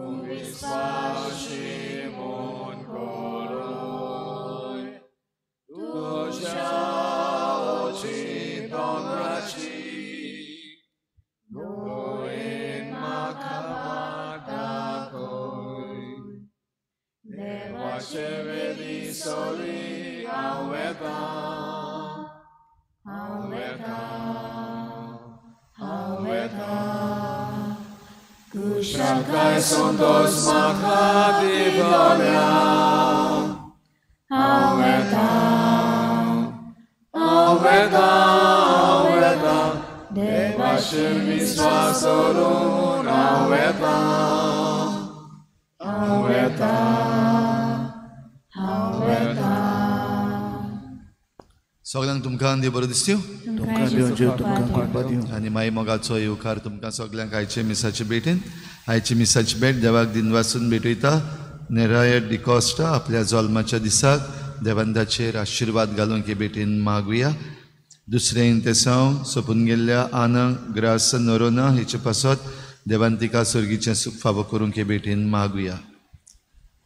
तूं विस्वाशी म्हूण करूय तुज्या दोंगराची दोळेन म्हाका वाट दाखय देवाचे वेली सरी हांव वेतां हांव वेतां हांव वेतां कुशाकाय संतोश म्हाका दितल्या हांव वेतां हांव वेतां हांव वेतां देवाचेर विस्वास दवरून हांव वेतां हांव वेतां हांव वेतां. सगळ्यांक तुमकां देव बरो दिसत्यो आनी माई मोगाचो येवकार तुमकां सगळ्यांक आयचे मिसाचे भेटेन. आयची मिसाची भेट देवाक दिनवासून भेटयता. नेराय डिकॉस्टा आपल्या जल्माच्या दिसाक देवान ताचेर आशिर्वाद घालूंक हे भेटेन मागुया. दुसरें इंतेसांव सोंपून गेल्ल्या आना ग्रास नोरोना हेचे पासत देवान तिका सर्गीचें सूख फावो करूंक हे भेटेन मागुया.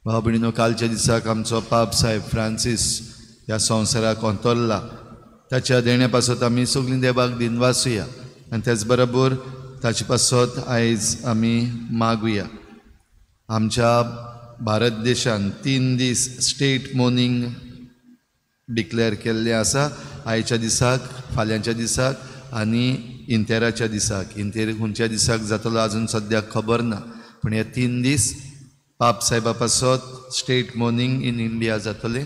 भाव भयणीनो, कालच्या दिसाक आमचो पाप साहेब फ्रांसीस ह्या संवसाराक अंतरला. ताच्या देण्या पासत आमी सगळीं देवाक दिनवासुया आनी तेच बरोबर ताचे पासत आयज आमी मागुया. आमच्या भारत देशान 3 दीस स्टेट मोर्निंग डिक्लेअर केल्लें आसा. आयच्या दिसाक, फाल्यांच्या दिसाक आनी इंतेराच्या दिसाक. इंतेर खंयच्या दिसाक जातलो आजून सद्याक खबर ना, पूण हे 3 दीस पाप साहेबा पासत स्टेट मोर्निंग इन इंडिया जातलें.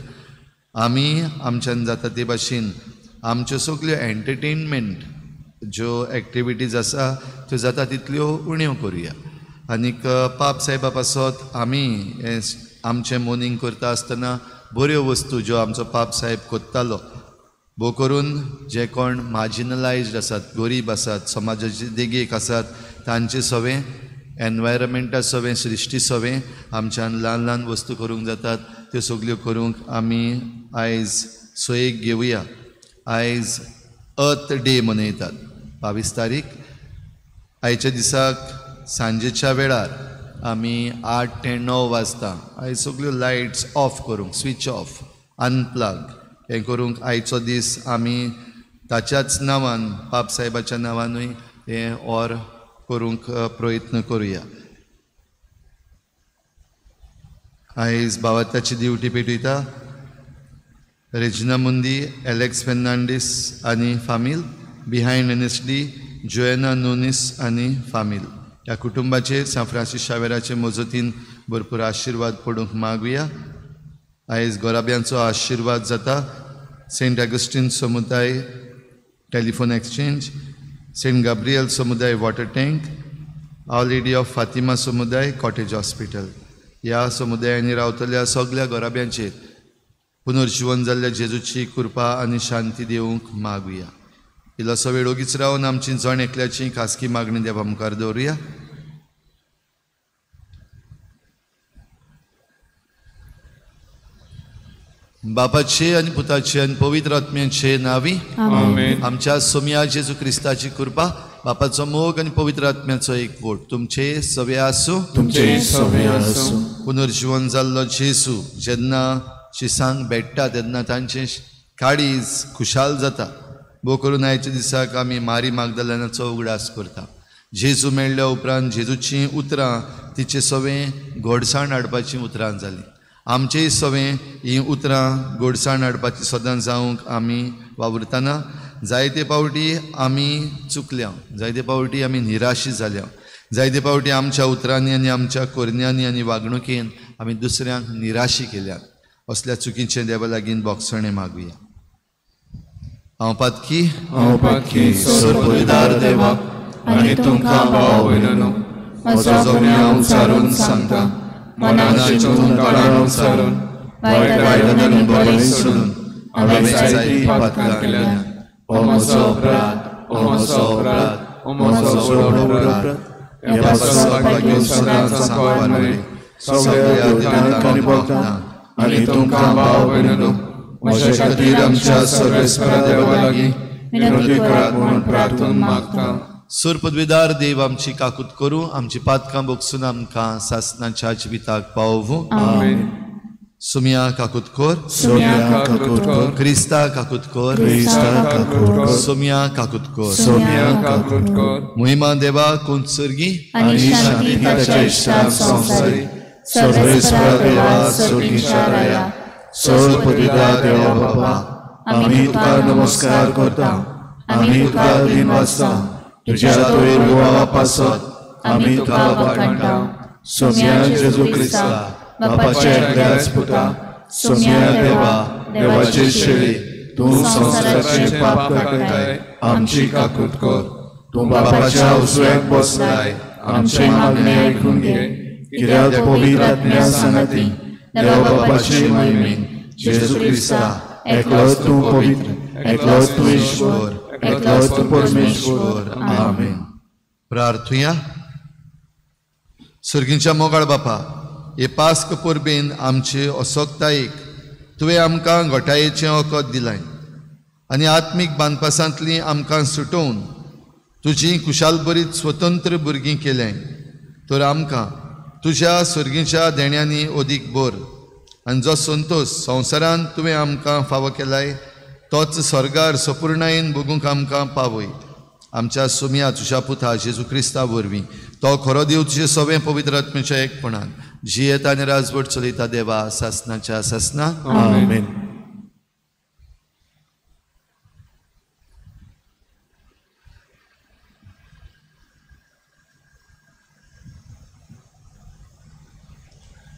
आमी आमच्यान जाता ते भाशेन आमच्यो सगल्यो एंटरटेनमेंट ज्यो एक्टिविटीज आसा त्यो जाता तितल्यो उण्यो करुया आनीक पाप साहेबा पासत आमी आमचें मोर्निंग करता आसतना बऱ्यो वस्तू ज्यो आमचो पाप साहेब कोत्तालो, भोव करून जे कोण मार्जिनलायज्ड आसात, गरीब आसात, समाजाचे देगेक आसात, तांचे सवें एनवायरमेंटा सवें, सृश्टी सवें आमच्यान ल्हान ल्हान वस्तू करूंक जातात त्यो सगल्यो करूंक आमी आयज सोयेक घेवया. आयज अर्थ डे मनयतात, 22 तारीख. आयच्या दिसाक सांजेच्या वेळार आमी 8 ते 9 वाजता आयज सगल्यो लायट्स ऑफ करूंक, स्विच ऑफ, अनप्लग हें करूंक आयचो दीस आमी ताच्याच नांवान, पाप साहेबाच्या नांवानूय हें ऑर करूंक प्रयत्न करुया. आयज भावार्थाची दिवटी पेटयता रेजिना मुंदी, एलेक्स फेर्नांडीस आनी फामील, बिहायंड NSD Joanna Nunes आनी फामील. ह्या कुटुंबाचेर सांत फ्रांसीस शावेराचे मजतीन भरपूर आशिर्वाद पडूंक मागुया. आयज गोराब्यांचो आशिर्वाद जाता. सेंट ऑगस्टीन समुदाय टेलिफोन एक्सचेंज, सेंट गाब्रियल समुदाय water tank, our lady of Fatima समुदाय कॉटेज हॉस्पिटल. ह्या समुदायांनी रावतल्या सगल्या गोराब्यांचेर पुनर्जिवन जाल्ल्या जेजूची कृपा आनी शांती दिवंक मागुया. इल्लोसो वेळ ओगीच रावन आमची जण एकल्याची खासगी मागणी देवा मुखार दवरुया. बापाचे आनी पुताचे आनी पवित्र आत्म्याचे नावी आमेन. आमच्या सोम्या जेजू क्रिस्ताची कृपा, बापाचो मोग आनी पवित्र आत्म्याचो एकवट तुमचे सवे आसूं. तुमचे सवे आसूं. पुनर्जिवन जाल्लो जेजू जेन्ना शिसांक भेट्टा तेन्ना तांचें काळीज खुशाल जाता. भोव करून आयच्या दिसाक आमी मारी मागदलानाचो उगडास करता. जेजू मेळ्ळ्या उपरांत जेजूचीं उतरां तिचे सवें गोडसाण हाडपाचीं उतरां जालीं. आमचेय सवें हीं उतरां गोडसाण हाडपाची सदां जावंक आमी वावुरतना जायते पावटी आमी चुकल्या, जायते पावटी आमी निराशी जाल्या, जायते पावटी आमच्या उतरांनी आनी आमच्या करण्यांनी आनी वागणुकेन आमी दुसऱ्यांक निराशी केल्या. असल्या चुकीचें देवा लागीं बोगसणें मागुया. हांव पातकी, हांव पातकी, सर्वदार देवा आनी तुमकां भाव भयणींनो म्हजो गुन्यांव उच्चारून सांगता, मनाचें चिंतून काळान उच्चारून, वायट वायट बरें सोडून हांवें जायतीं पातकां केल्यांत. हो म्हजो अपराध, हो म्हजो अपराध, हो म्हजो व्हड अपराध. ह्या पासत लागीं सदांच सांकवार मरे सगळ्या देवतांक आनी भक्तांक आनी तुमकां भाव भयणींनो म्हज्या खातीर आमच्या सर्वेस्परा देवा लागीं विनंती करात म्हूण प्रार्थून मागता. सूर पदवीदार देव आमची काकूत करूं, आमची पातकां बोगसून आमकां सासनाच्या जिविताक पावोवूं. आमेन. सुमिया काकूत कर, सुमिया काकूत कर, क्रिस्ता काकूत कर, क्रिस्ता काकूत कर, सोमिया काकूत कर, सोमिया काकूत कर. महिमा देवा कोण सर्गी आनी शांती ताच्या इश्टाक संवसारी. सर्वेस्परा देवा सर्गीच्या राया, सर्व पदवीदार देवा बापा, आमी तुका नमस्कार करता, आमी तुका दिनवासता. तुज्या तोयर गोवा पासत आमी तुका वाखाणटा. सोम्या जेजू क्रिस्ता बापाच्या एकल्याच पुता, सोम्या देवा देवाचे शेळी, तूं संवसाराचे पाप काडटाय, आमची काकूत कर. तूं बापाच्या उजव्याक बसलाय, आमचे मागणे आयकून घे. कित्याक पवित्र आत्म्या सांगाती देवा बापाचे महिमेन जेजू क्रिस्ता एकलोच तूं पवित्र, एकलोच तूं ईश्वर, एकलोच तूं परमेश्वर. आमेन. प्रार्थुया. सर्गींच्या मोगाळ बापा, हे पास्क परबेन आमचे असोकतायेक तुवें आमकां घटायेचें वखद दिलाय आनी आत्मीक बांदपासांतली आमकां सुटोवन तुजी कुशालभरीत स्वतंत्र भुरगीं केल्याय. तर आमकां तुज्या सर्गीच्या देण्यांनी अदीक भर आनी जो संतोश संवसारांत तुवें आमकां फावो केलाय तोच स्वर्गार सपुर्णायेन भोगूंक आमकां पावय. आमच्या सुमिया तुज्या पुता जेजू क्रिस्ता वरवीं, तो खरो देव तुजे सवें पवित्र आत्म्याच्या एकपणान जियेता आनी राजवट चलयता देवा सासनाच्या सासना. आमेन.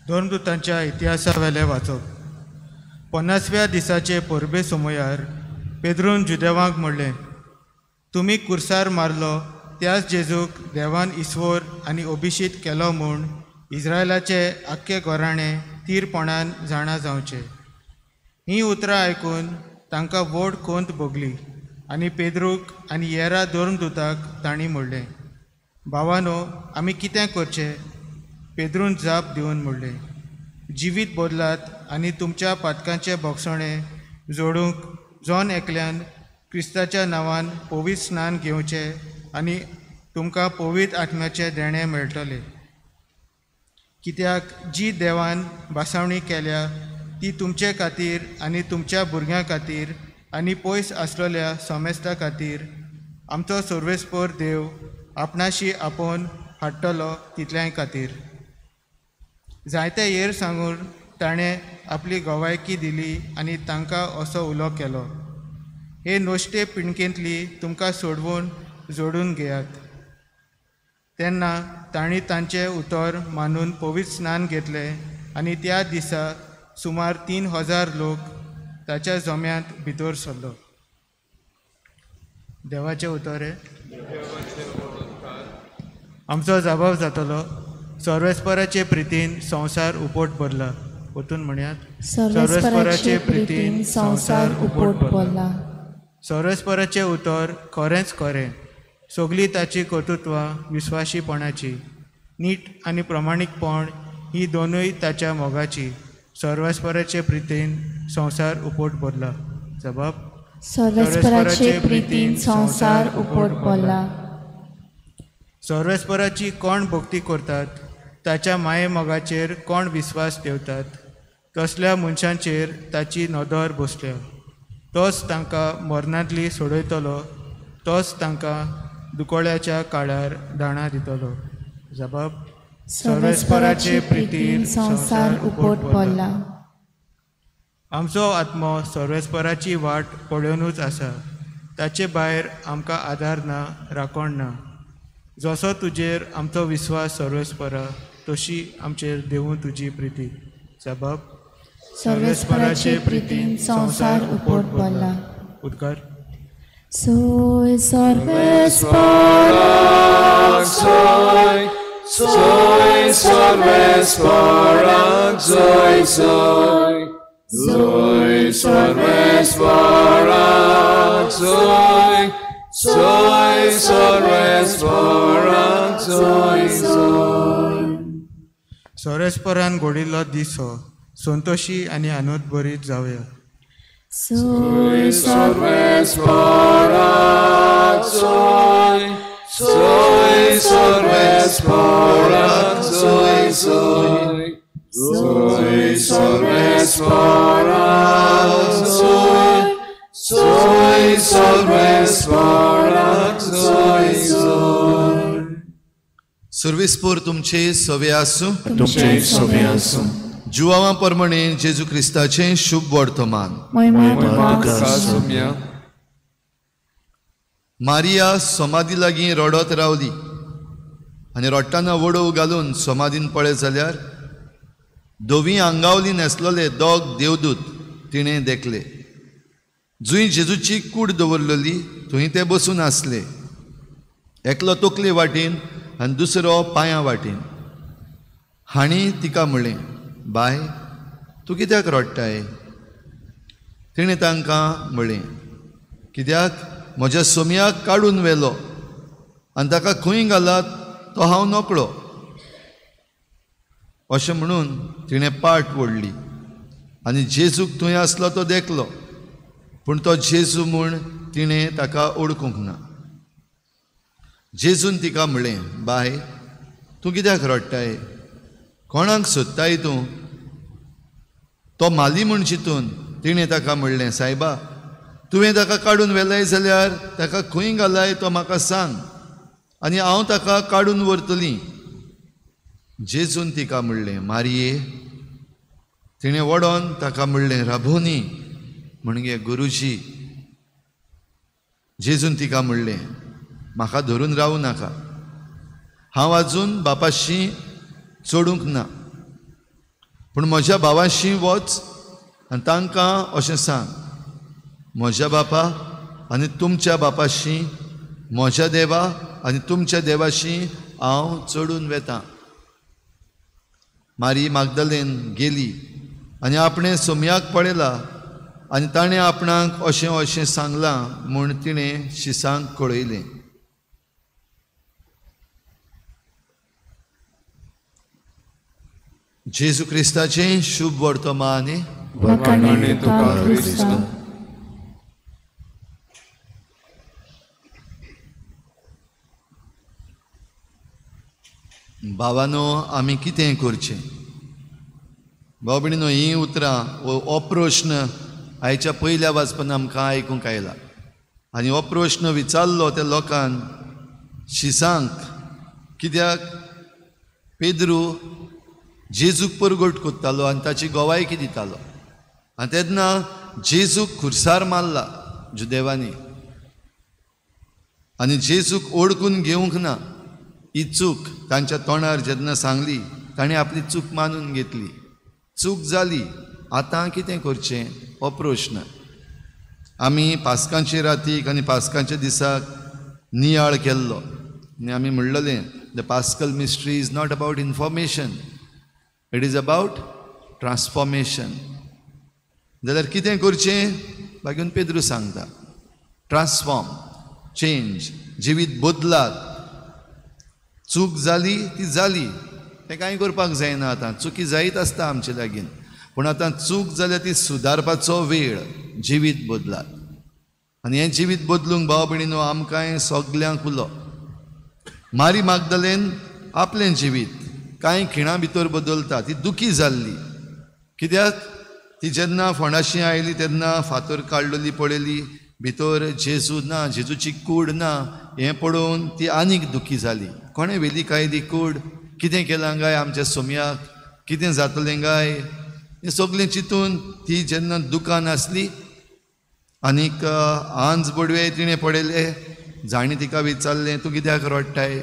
धर्मदूतांच्या इतिहासावेलें वाचप. 50व्या दिसाचे परबे समयार पेद्रून जुदेवांक म्हणलें, तुमी कुर्सार मारलो त्याच जेजूक देवान ईश्वर आनी अभिषेक केलो म्हूण इस्रायलाचे आख्खे घराणें थीरपणान जाणा जावचें. हीं उतरां आयकून तांकां व्हड कोंत भोगली आनी पेद्रूक आनी येरा धर्मदूताक तांणी म्हणलें, भावानो, आमी कितें करचें? पेद्रून जाप दिवन म्हणलें, जिवीत बदलात आनी तुमच्या पातकांचे भोगसणें जोडूंक जॉन एकल्यान क्रिस्ताच्या नांवान पवित्र स्नान घेवचें आनी तुमकां पवित्र आत्म्याचें देणें मेळटलें. कित्याक जी देवान भासावणी केल्या ती तुमचे खातीर आनी तुमच्या भुरग्यां खातीर आनी पयस आसलेल्या समेस्ता खातीर आमचो सर्वेस्पर देव आपणाशी आपोवन हाडटलो तितल्याय खातीर. जायते येर सांगून ताणें आपली गवायकी दिली आनी तांकां असो उलो केलो, हे नश्टे पिणकेंतली तुमकां सोडवून जोडून घेयात. तेन्ना तांणी तांचें उतर मानून पवित्र स्नान घेतलें आनी त्या दिसा सुमार 3000 लोक ताच्या जम्यांत भितर सरलो. देवाचें उतर हें. आमचो जबाब जातलो, सर्वेस्पराचे प्रितीन संवसार उपट भरला. वतून म्हणयात, सर्वेस्पराचे प्रितीन संवसार उपट भरला. सर्वेस्पराचें उतर खरेंच खरें, सगळीं ताची कर्तृत्वां विस्वाशीपणाची, नीट आनी प्रमाणीकपण ही दोनूय ताच्या मोगाची. सर्वेस्पराचे प्रितीन संवसार उपट भरला. जबाब, सर्वेस्पराचे प्रितीन संवसार उपट भरला. सर्वेस्पराची कोण भक्ती करतात, ताच्या माये मोगाचेर कोण विस्वास ठेवतात, तसल्या मनशांचेर ताची नदर बसल्या. तोच तांकां मरणांतली सोडयतलो, तोच तांकां दुकोळ्याच्या काळार दाणां दितलो. जबाब, सर्वेस्पराचे प्रितीन संवसार उपट भरला. आमचो आत्मो सर्वेस्पराची वाट पळोवनूच आसा, ताचे भायर आमकां आदार ना, राखण ना. जसो तुजेर आमचो विस्वास सर्वेस्परा, तशी आमचेर देवूं तुजी प्रिती. जबाब, सर्वेस्पराचे प्रितीन संवसार उपट भरला. उद्गार, सोय सर्वेस्पराक सोय, सोय सर्वेस्पराक सोय, सोय, सोय सर्वेस्पराक सोय, सोय सर्वेस्पराक सोय, सोय. सर्वेस्परान घडिल्लो दीस हो, संतोशी आनी आनंदभरीत जावया. सोय सर्वेस्पराक सोय, सोय सर्वेस्पराक सोय सोय सोय सर्वेस्पराक सोय सोय सर्वेस्पराक सोय सोय. सर्वेस्पोर तुमचे सवे आसूं. तुमचे सवे आसूं. जुवावा प्रमाणे जेजू क्रिस्ताचें शुभ वर्तमान. मारिया समाधी लागीं रडत रावली आनी रडटाना वडोव घालून समाधीन पळय जाल्यार धवी आंगावली न्हेसलोले दोग देवदूत तिणें देखले. जुंय जेजूची कूड दवरलेली थंय ते बसून आसले, एकलो तकले वाटेन आनी दुसरो पांयां वाटेन. हांणी तिका म्हणलें, बाय तूं कित्याक रडटाय? तिणें तांकां म्हणलें, कित्याक म्हज्या सोमयाक काडून व्हेलो आनी ताका खंय घालात तो हांव नकळो. अशें म्हणून तिणें पाट ओडली आनी जेजूक थंय आसलो तो देखलो, पूण तो जेजू म्हूण तिणें ताका ओळखूंक ना. जेजून तिका म्हणलें, बाय तूं कित्याक रडटाय? कोणाक सोदताय तूं? तो माली म्हूण चिंतून तिणें ताका म्हणलें, सायबा तुवें ताका काडून व्हेलाय जाल्यार ताका खंय घालाय तो म्हाका सांग आनी हांव ताका काडून व्हरतली. जेजून तिका म्हणलें, मारिये. तिणें वडोन ताका म्हणलें, राभोनी म्हणजे गुरुजी. जेजून तिका म्हणलें, म्हाका धरून रावूं नाका, हांव आजून बापाशी चडूंक ना, पूण म्हज्या भावाशी वच आनी तांकां अशें सांग, म्हज्या बापा आनी तुमच्या बापाशी, म्हज्या देवा आनी तुमच्या देवाशी हांव चडून वेतां. मारी मागदलेन गेली आनी आपणें सोमयाक पळयला आनी ताणें आपणाक अशें अशें सांगलां म्हूण तिणें शिसांक कळयलें. जेजू क्रिस्ताचें शुभ वर्तमान. भावानो, आमी कितें करचें? भाव भयणीनो, हीं उतरां हो प्रश्न आयच्या पयल्या वाचपान आमकां आयकूंक आयला आनी हो प्रश्न विचारलो त्या लोकान शिसांक, कित्याक पेद्रू जेजूक परगट कोत्तालो आनी ताची गवायकी दितालो आनी तेन्ना जेजूक खुर्सार मारला जुदेवांनी आनी जेजूक ओळखून घेवंक ना. ही चूक तांच्या तोंडार जेन्ना सांगली ताणें आपली चूक मानून घेतली. चूक जाली, आतां कितें करचें हो प्रश्न. आमी पास्कांचे रातीक आनी पास्कांच्या दिसाक नियाळ केल्लो आनी आमी म्हणलेलें, the paschal mystery is not about information, it is about transformation. जाल्यार कितें करचें? बागेवन पेद्रू सांगता, ट्रान्सफॉर्म, चेंज, जिवीत बदलात. चूक जाली ती जाली, तें कांय करपाक जायना आतां, चुकी जायत आसता आमचे लागीं, पूण आतां चूक जाल्यार ती सुदारपाचो वेळ, जिवीत बदलात. आनी हें जिवीत बदलूंक भाव भयणीनो आमकांय सगल्यांक उलो. मारी मागदलेन आपलें जिवीत कांय खिणां भितर बदलता. ती दुखी जाल्ली, कित्याक ती जेन्ना फोंडाशी आयली तेन्ना फातर काडलेली पळयली, भितर जेजू ना, जेजूची कूड ना, हें पळोवन ती आनीक दुखी जाली. कोणें व्हेली काय ती कूड? कितें केलां काय आमच्या सोमयाक? कितें जातलें काय? हें सगळें चिंतून ती जेन्ना दुकान आसली आनीक आंज बडवे तिणें पळयले, जाणें तिका विचारलें, तूं कित्याक रडटाय?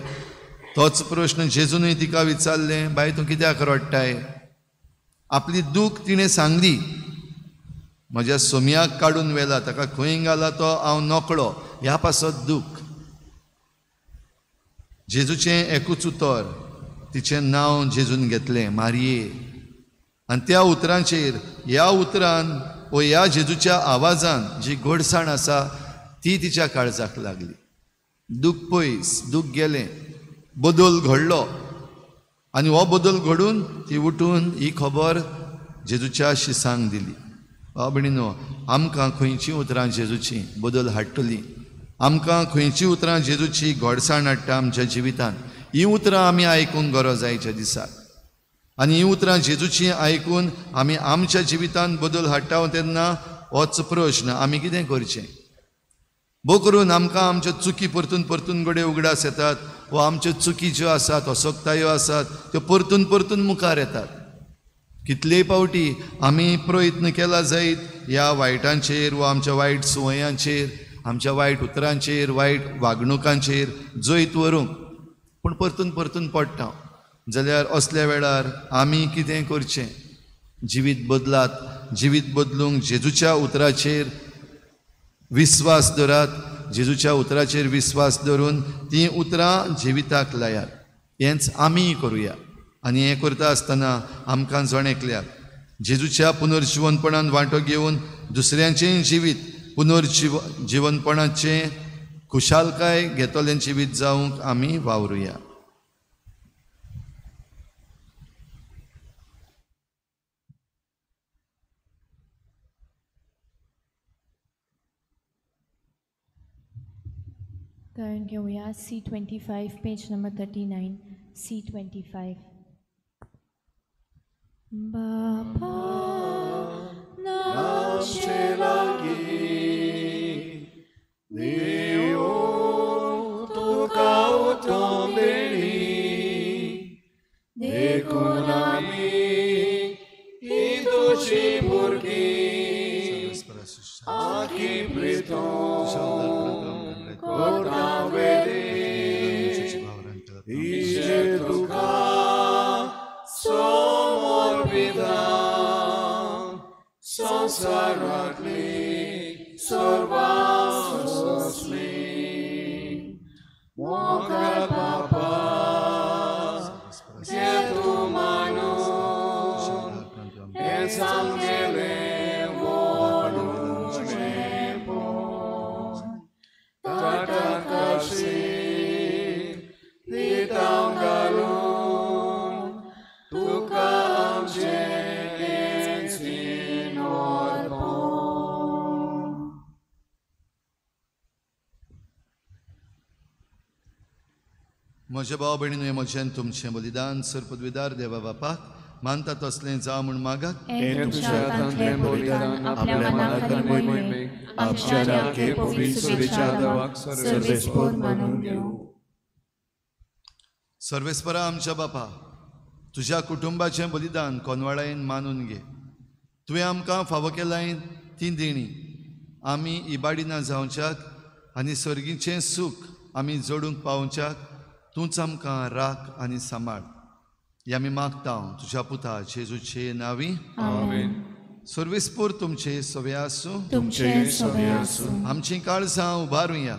तोच प्रश्न जेजूनय तिका विचारलें, बाय तूं कित्याक रडटाय? आपली दूख तिणें सांगली, म्हज्या सोमयाक काडून व्हेला, ताका खंय घाला तो हांव नकळो, ह्या पासत दूख. जेजूचें एकूच उतर, तिचें नांव जेजून घेतलें, मारिये. आनी त्या उतरांचेर, ह्या उतरान वो ह्या जेजूच्या आवाजान जी गोडसाण आसा ती तिच्या काळजाक लागली. दूख पयस, दूख गेलें, बदल घडलो आनी हो बदल घडून ती उठून ही खबर जेजूच्या शिसांक दिली. भाव भयणीनो, आमकां खंयचीं उतरां जेजूचीं बदल हाडटलीं? आमकां खंयचीं उतरां जेजूची गोडसाण हाडटा आमच्या जिवितांत, हीं उतरां आमी आयकूंक गरज आयच्या दिसाक. आनी हीं उतरां जेजूची आयकून आमी आमच्या जिवितांत बदल हाडटा तेन्ना होच प्रश्न, आमी कितें करचें? भोव करून आमकां आमच्यो चुकी परतून परतून घडये उगडास येतात वा आमच्यो चुकी ज्यो आसात, असक्तायो आसात, त्यो परतून परतून मुखार येतात. कितलेय पावटी आमी प्रयत्न केला जायत ह्या वायटांचेर वा आमच्या वायट संवयांचेर, आमच्या वायट उतरांचेर, वायट वागणुकांचेर जैत व्हरूंक, पूण परतून परतून पडटा. जाल्यार असल्या वेळार आमी कितें करचें? जिवीत बदलात. जिवीत बदलूंक जेजूच्या उतराचेर विस्वास दवरात. जेजूच्या उतराचेर विस्वास दवरून तीं उतरां जिविताक लायात. हेंच आमीय करुया. आनी हें करता आसतना आमकां जण एकल्याक जेजूच्या पुनर्जिवनपणान वांटो घेवन दुसऱ्यांचें जिवीत पुनर्जिवनपणाचें खुशालकाय घेतलें जिवीत जावंक आमी वावरुया. गायन घेवया C25, page number 39, C25. बापा नामचे लागी देव तुका उतम देणी, देखून आमी ही तुजी भुरगीं आखी प्रितो संसारांतली सर्वां सोंसली मोगाळ बापा जे तूं मानून हें सांगलें व्हडूचें ताटाकाशी दितां घालून तुका आमचें. म्हज्या भाव भयणीन म्हजें तुमचें बलिदान सर्पद्विदार देवा बापाक मानता तसलें जावं म्हूण मागात. सर्वेस्परा आमच्या बापा, तुज्या कुटुंबाचें बलिदान कोनवाळायेन मानून घे. तुवें आमकां फावो केलाय ती देणी आमी इबाडिना जावच्याक आनी सर्गीचें सूख आमी जोडूंक पावच्याक तूंच आमकां राख आनी सांबाळ. हे आमी मागता तुज्या पुता जेजूचे नांवी. आमेन. सर्वेस्पोर तुमचे सवे आसूं. तुमचे सवे आसूं. आमचीं काळजां उबारुया.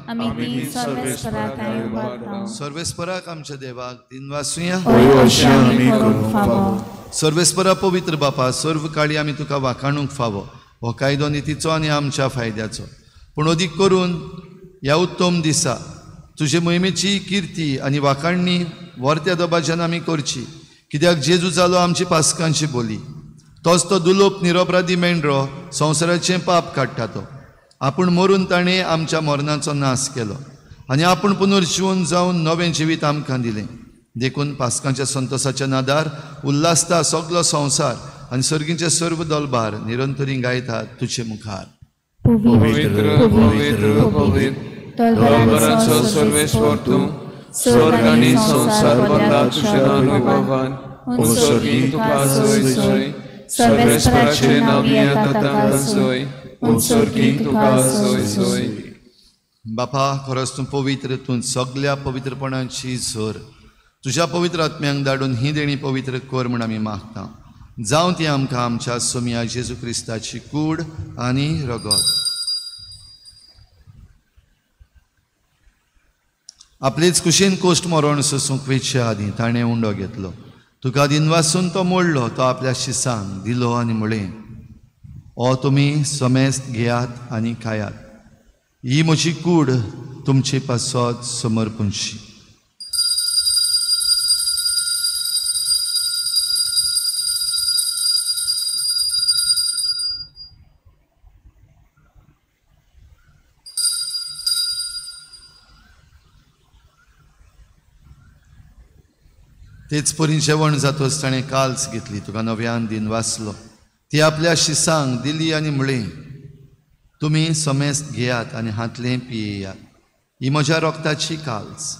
सर्वेस्पराक आमच्या देवाक दिनवासुया. सर्वेस्परा पवित्र बापा, सर्व काळी आमी तुका वाखाणूंक फावो. हो कायदो नितीचो आनी आमच्या फायद्याचो, पूण अदीक करून ह्या उत्तम दिसा तुजे मोहिमेची किर्ती आनी वाखाणणी वर्त्या दबाज्यान आमी करची. कित्याक जेजू जालो आमची पास्कांची बोली. तोच तो दुलोप निरपराधी मेंढरो संवसाराचें पाप काडटा. तो आपूण मरून ताणें आमच्या मरणाचो नाश केलो आनी आपूण पुनर्जिवन जावन नवें जिवीत आमकां दिलें. देखून पास्कांच्या संतोसाच्या नादार उल्हासता सगलो संवसार आनी सर्गीचे सर्व दलबार निरंतरी गायतात तुजे मुखार. पवित्र पवित्र पवित्र दलबराचो सर्वेश्वर तूं, स्वर्ग आनी संवसार भरला तुज्या वैभवान. उत्सर्गी तुका जय जय, सर्वेस्पराचे नांव येता तांकां जय, उत्सर्गी तुका जय जय. बापा, खरोच तूं पवित्र, तूं सगल्या पवित्रपणाची झर. तुज्या पवित्र आत्म्यांक धाडून ही देणी पवित्र कर म्हूण आमी मागता. जावं ती आमकां आमच्या सोमया जेजू क्रिस्ताची कूड आनी रगत. आपलेच कुशीन कोश्ट मरण सोसूंक वेच्या आदीं ताणें उंडो घेतलो. तुका दिनवासून तो मोडलो, तो आपल्या शिसांक दिलो आनी म्हळें, ओ तुमी समेस्त घेयात आनी खायात, ही म्हजी कूड तुमचे पासत समर्पणशी. तेच परी जेवण जातच ताणें काल्स घेतली, तुका नव्यान दिन वाचलो, ती आपल्या शिसांक दिली आनी म्हळें, तुमी समेस्त घेयात आनी हांतलें पियेयात. ही म्हज्या रोगताची काल्स,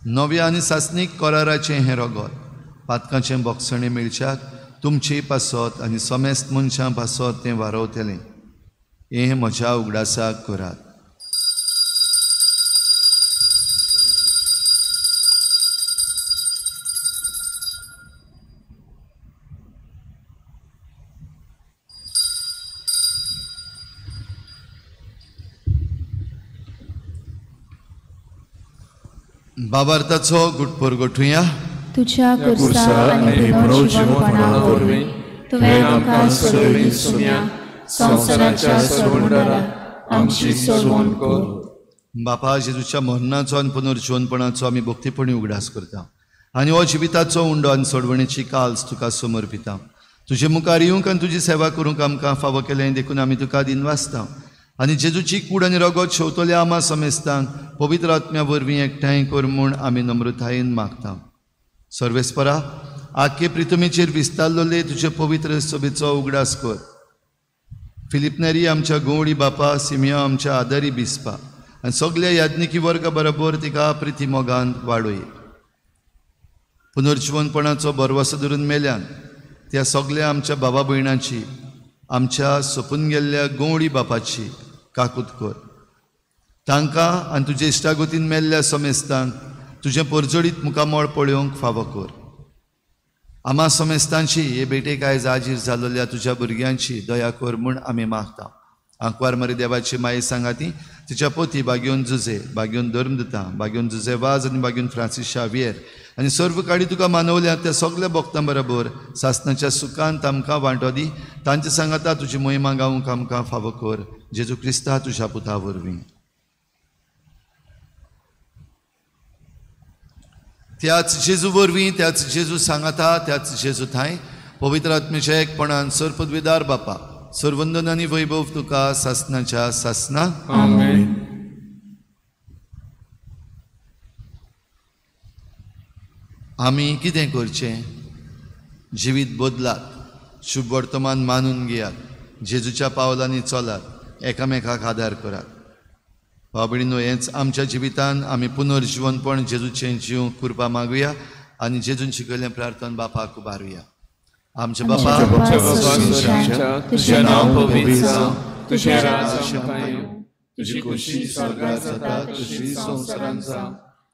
नव्या आनी सासणीक कराराचें हें रगत, पातकाचें बोगसणें मेळच्याक तुमचे पासत आनी समेस्त मनशां पासत तें वारवतलें. हें म्हज्या उगडासाक करात. बाबार्थाचो गुटपोर गोठुया. तुझ्या कुर्सा आनी पुनर्जीवनपणा वरवीं तुवें आमकां सोडयली सुम्या संवसाराच्या सोडवणदारा आमची सोडवण कर. बापा, जेजूच्या मरणाचो आनी पुनर्जीवनपणाचो आमी भक्तीपणी उगडास करता आनी हो जिविताचो उंडो आनी सोडवणेची काल्स तुका समर्पिता. तुजे मुखार येवंक आनी तुजी सेवा करूंक आमकां फावो केलें देखून आमी तुका दिनवासता आनी जेजूची कूड आनी रगत शेवतल्या आमा समेस्तांक पवित्र आत्म्या वरवीं एकठांय कर म्हूण आमी नम्रतायेन मागता. सर्वेस्परा, आखे प्रितमेचेर विस्तारलेले तुजे पवित्र सभेचो उगडास कर. फिलिप नेरी आमच्या गवळी बापा, सिमिया आमच्या आदारी बिस्पा आनी सगल्या याज्ञिकी वर्गा बरोबर तिका प्रिती मोगान वाडोय. पुनर्जीवनपणाचो भरवसो धरून मेल्यान त्या सगल्या आमच्या बाबा भयणाची, आमच्या सोपून गेल्ल्या गवळी बापाची काकूत कर. तांकां आनी तुजे इश्टागतीन मेल्ल्या समेस्तांक तुजें परजळीत मुखामळ पळोवंक फावो कर. आमा समेस्तांची हे भेटेक आयज आजीर जाल्ल्या तुज्या भुरग्यांची दया कर म्हूण आमी मागता. आंकवार मरे देवाची माये सांगाती तिच्या पोती बागेवन जुजे, बागेवन धर्मदुता, बागेवन जुजे वाज आनी बागेवन फ्रांसीस शावियर आनी सर्व काडी तुका मानवल्या त्या सगल्या भक्तां बरोबर सासनाच्या सुखांत आमकां वांटो दी. तांचे सांगाता तुजी मोहिमा गावंक आमकां फावो कर. जेजू क्रिस्ता तुज्या पुता वरवीं. त्याच जेजू वरवीं, त्याच जेजू सांगाता, त्याच जेजू थांय पवित्र आत्मेच्या एकपणान सर्वपदवीदार बापा, सर्वंदन आनी वैभव तुका सासनाच्या सासना. आमेन. आमी कितें करचें? जिवीत बदलात, शुभ वर्तमान मानून घेयात, जेजूच्या पावलांनी चलात, एकामेकाक आदार करात. भाव भयणींनो, हेंच आमच्या जिवितान आमी पुनर्जीवनपण जेजूचें जीव कृपा मागुया आनी जेजून शिकयल्लें प्रार्थना बापाक उबारुया. आमचे बापा, तुझें नांव पवित्र जावं, तुझें राज आमकां येवं, तुजी खुशी स्वर्गांत जाता तशी संवसारांत जावं.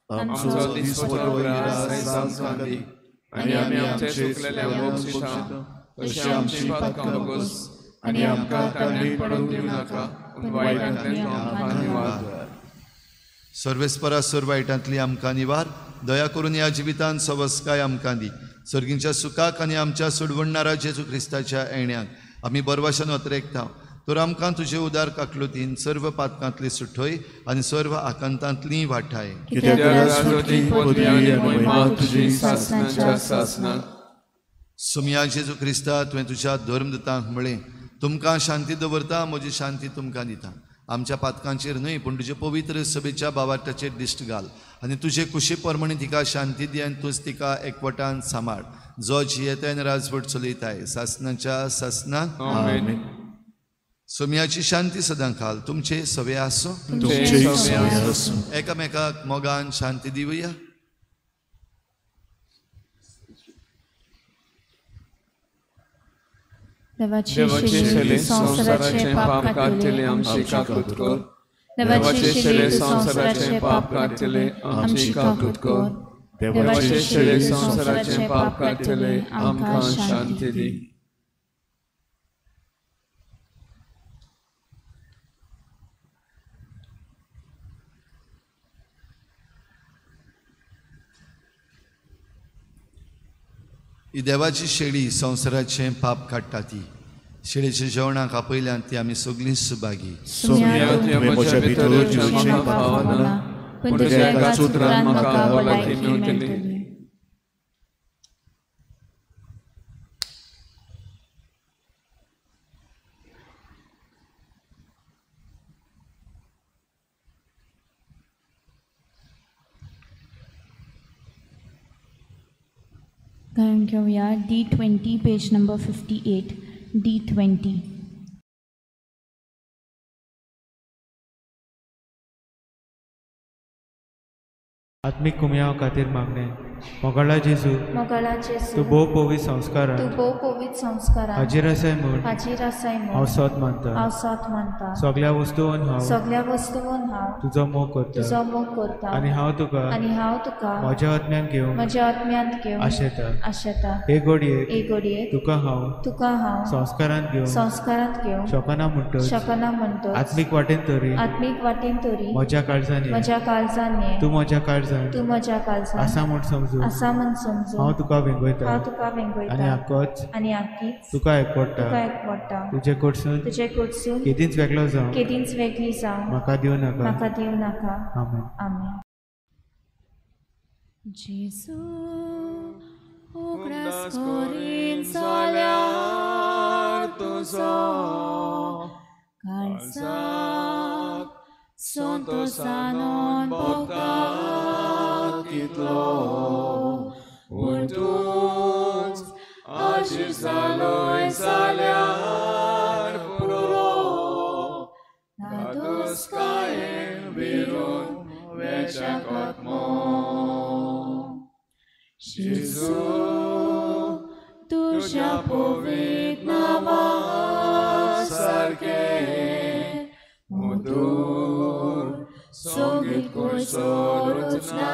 आमचो दिसवडो ग्रास आयज आमकां दी आनी आमी आमचे चुकलेल्यांक बक्षिता तशी आमची पातकां बोगस आनी आमकां तांडीत पडूंक दिवं नाका, पूण वायटांतल्यान आमकां निवार. सर्वेस्परा, सर्व वायटांतली आमकां निवार. दया करून ह्या जिवितान सवस्काय आमकां दी. सर्गींच्या सुखाक आनी आमच्या सोडवणणारा जेजू क्रिस्ताच्या येण्याक आमी बरवाशान अत्रेकता. तर आमकां तुजे उदार काकलुतीन सर्व पातकांतली सुठय आनी सर्व आकांतांतली वाठाय. सुमया जेजू क्रिस्ता, तुवें तुज्या धर्मदुतांक म्हळें, तुमकां शांती दवरता, म्हजी शांती तुमकां दिता. आमच्या पातकांचेर न्हय पूण तुजे पवित्र सभेच्या बावाटाचेर दिश्ट घाल आनी तुजे कुशी प्रमाणे तिका शांती दी आनी तूंच तिका एकवटान सांबाळ, जो जियेताय आनी राजवट चलयताय सासनाच्या सासनाक. आमेन. सोम्याची शांती सदां खाल तुमचे सवे आसूं. एकामेकाक मोगान शांती दिवया. देवाचे शेले संवसाराचें पाप काडटले आमची काकूत कर. देवाचे शेले संवसाराचें पाप काडटले आमची काकूत कर. देवाचे शेले संवसाराचें पाप काडटले आमकां शांती दी. ही देवाची शेळी संवसाराचें पाप काडटा ती शेळीच्या जेवणाक आपयल्यान ती आमी सगळीं सुभागी. गायन घेवया D20 page number 58 D20. आत्मिक कुमयाव खातीर मागणें. मोगाळा जेजू, मोगाळा जेजू, तूं भोव पवित्र संस्कारान, तूं भोव पवित्र संस्कारान हाजीर आसाय म्हूण, हाजीर आसाय म्हूण हांव सत मानता, हांव सत मानता. सगळ्या वस्तून हांव, सगळ्या वस्तून हांव तुजो मोग करता, तुजो मोग करता. आनी हांव तुका, आनी हांव तुका म्हज्या आत्म्यान घेवन, म्हज्या आत्म्यांत घेवन आशेता, आशेता. हे घडयेक, हे घडयेक तुका हांव, तुका हांव संस्कारांत घेवन, संस्कारांत घेवन शकना म्हणटच, शकना म्हणटच आत्मीक वाटेन तरी, आत्मीक वाटेन तरी म्हज्या काळजान, म्हज्या काळजान तूं म्हज्या काळजान, तूं म्हज्या काळजान आसा म्हूण समजून, आसा म्हूण समजून हांव तुका वेंगयता, हांव तुका वेंगयता. आनी आकोच, आनी आकीच तुका एकवडटा, तुका एकवडटा. तुजे कडसून, तुजे कडसून केदींच वेगळो जावं, केदींच वेगळी जावं म्हाका दिवं नाका, म्हाका दिवं नाका. आमेन. आमेन. जेजू उगडास करीन जाल्यार तुजो काळजाक संतोषान भोगता कितलो, पूण तूंच आशीर जालोय जाल्यार पुरो, धादोसकायेन विरून वेच्या कोतमो. जेजू तुज्या पवित्र नांवा सारकें मधूर संगीत कोसरूच ना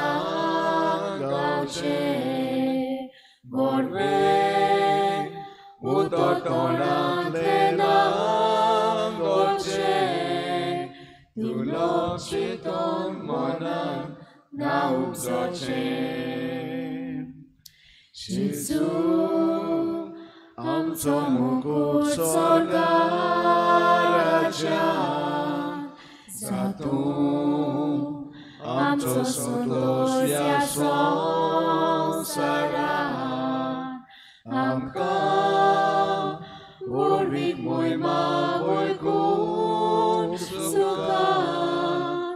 गावचें, गोडवें उतर तोंडांतलें ना गोडचें, तूं लोक चिंतून मनान ना उपजचें. जेजू आमचो मुकूट स्वर्गाराज्या जातूं आमचो संतोश ह्या संवसारांत, आमकां व्हडवीक मोहिमा वळखून सुखान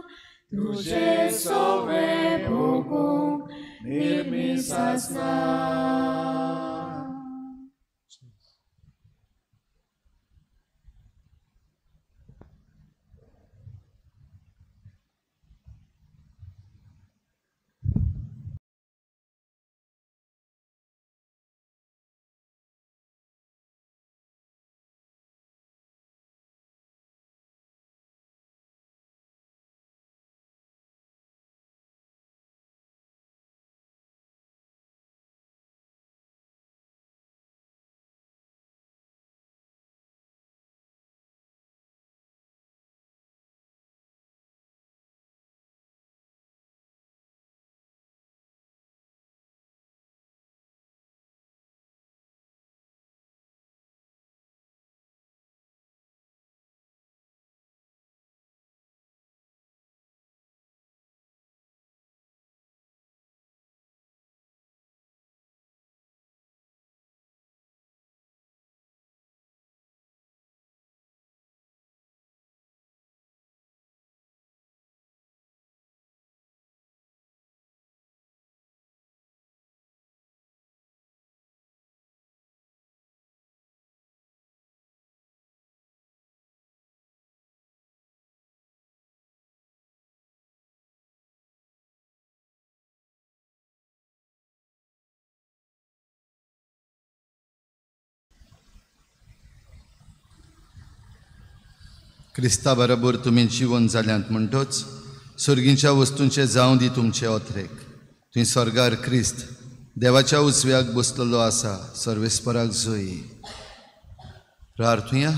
तुजें सगळें भोगूंक निर्मीस आसना. क्रिस्ता बरोबर तुमी जिवन जाल्यांत म्हणटच सर्गींच्या वस्तूंचे जावं दी तुमचे अथरेक. तुवें स्वर्गार क्रिस्त देवाच्या उजव्याक बसलेलो आसा, सर्वेस्पराक जोई. प्रार्थुया.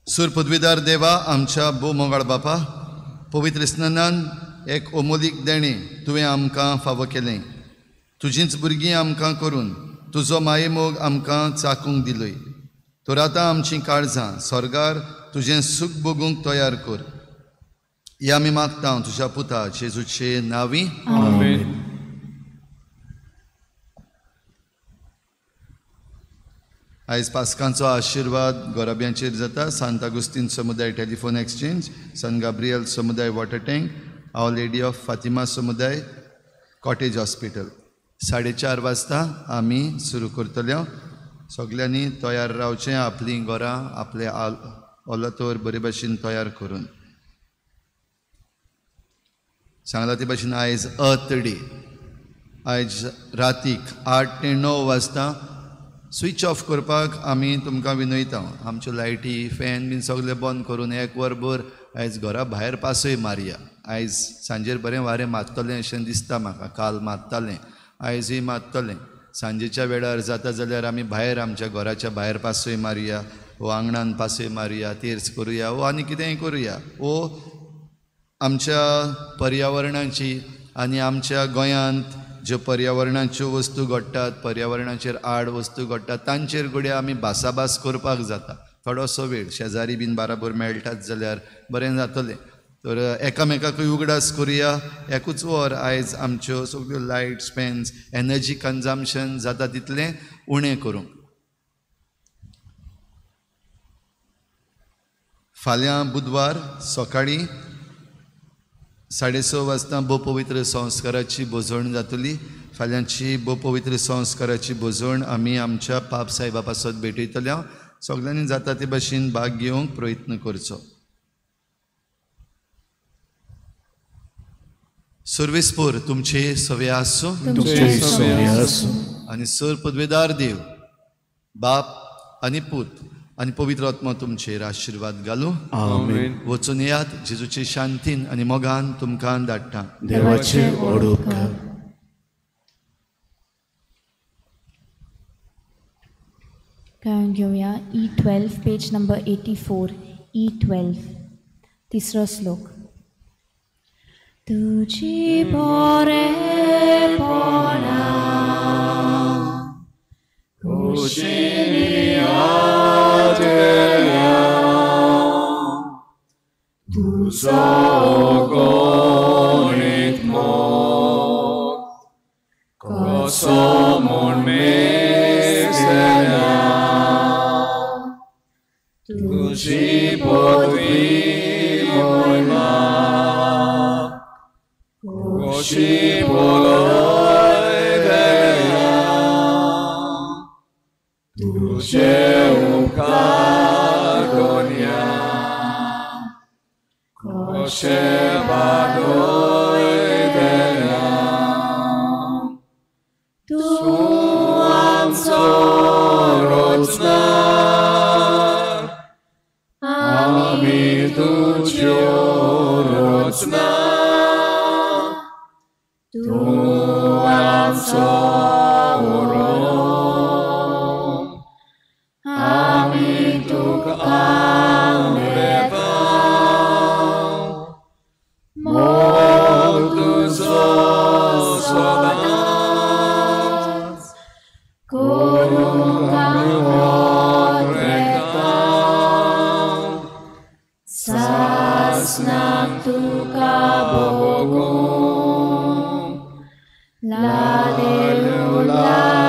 सूर पदवीदार देवा, आमच्या भोव मोगाळ बापा, पवित्र स्नानान एक अमोलीक देणें तुवें आमकां फावो केलें. तुजींच भुरगीं आमकां करून तुजो मायेमोग आमकां चाकूंक दिलोय. तर आतां आमचीं काळजां स्वर्गार तुजें सूख भोगूंक तयार कर. हे आमी मागता तुज्या पुता जेजूचे नांवी. आमेन. आयज पास्कांचो आशिर्वाद गोराब्यांचेर जाता. सांत आगुस्तीन समुदाय टेलिफोन एक्सचेंज, सान गाब्रियल समुदाय water tank, Our lady of Fatima समुदाय, कॉटेज हॉस्पिटल. 4:30 वाजता आमी सुरू करतले. सगल्यांनी तयार रावचें, आपलीं घरां आपले ओलातोर बरे भाशेन तयार करून. सांगला ते भाशेन आयज अर्थ डे. आयज रातीक 8 ते 9 वाजता स्विच ऑफ करपाक आमी तुमकां विनयता. आमच्यो लायटी फॅन बीन सगळें बंद करून 1 वरभर आयज घरा भायर पासय मारया. आयज सांजेर बरें वारें मारतलें अशें दिसता म्हाका. काल मारतालें, आयजूय मारतलें. सांजेच्या वेळार जाता जाल्यार आमी भायर आमच्या घराच्या भायर पासय मारया, वो आंगणान पासय मारया, तेर्स करुया, वो आनी कितेंय करुया. वो आमच्या पर्यावरणाची आनी आमच्या गोंयांत ज्यो पर्यावरणाच्यो वस्तू घडटात, पर्यावरणाचेर आड वस्तू घडटात, तांचेर घडये आमी भासाभास करपाक जाता. थोडोसो वेळ शेजारी बीन बाराबर मेळटात जाल्यार बरें जातलें. तर एकामेकाकूय उगडास करुया. एकूच वर आयज आमच्यो सगळ्यो लायट्स फॅन्स एनर्जी कन्जम्पशन जाता तितलें उणें करूंक. फाल्यां बुधवार सकाळीं 6:30 वाजता भोवपवित्र संस्काराची भोजवण जातली. फाल्यांची भोवपवित्र संस्काराची भोजवण आमी आमच्या पाप साहेबा पासत भेटयतल्या. सगल्यांनी जाता ते भाशेन भाग घेवंक प्रयत्न करचो. सर्वेस्पोर तुमचे सवे आसूं आनी सर पदवेदार देव बाप आनी पूत आनी पवित्र आत्मा तुमचेर आशिर्वाद घालूं. आमेन. वचून येयात, जेजूचे शांतीन आनी मोगान तुमकां धाडटा. देवाचे व्हड उपकार. गावन घेवया E12 page number 84. E12 तिसरो श्लोक. तुजी बरेपणा कुशीनी आजल्या तुजो गणीत मोग कसो म्हूण मेजतल्या तुजी पदवी मोयमा कशी पळयतल्या तुजे उपकार दोनया कशे बागयतल्या तूं आमचो रचणार आमी तुज्यो रचना तूं आमचो आमी तुका आंवडेता मोग तुजो सदांच करूंक आमी वावुरता सासणाक तुका भोगूंक. Alleluia.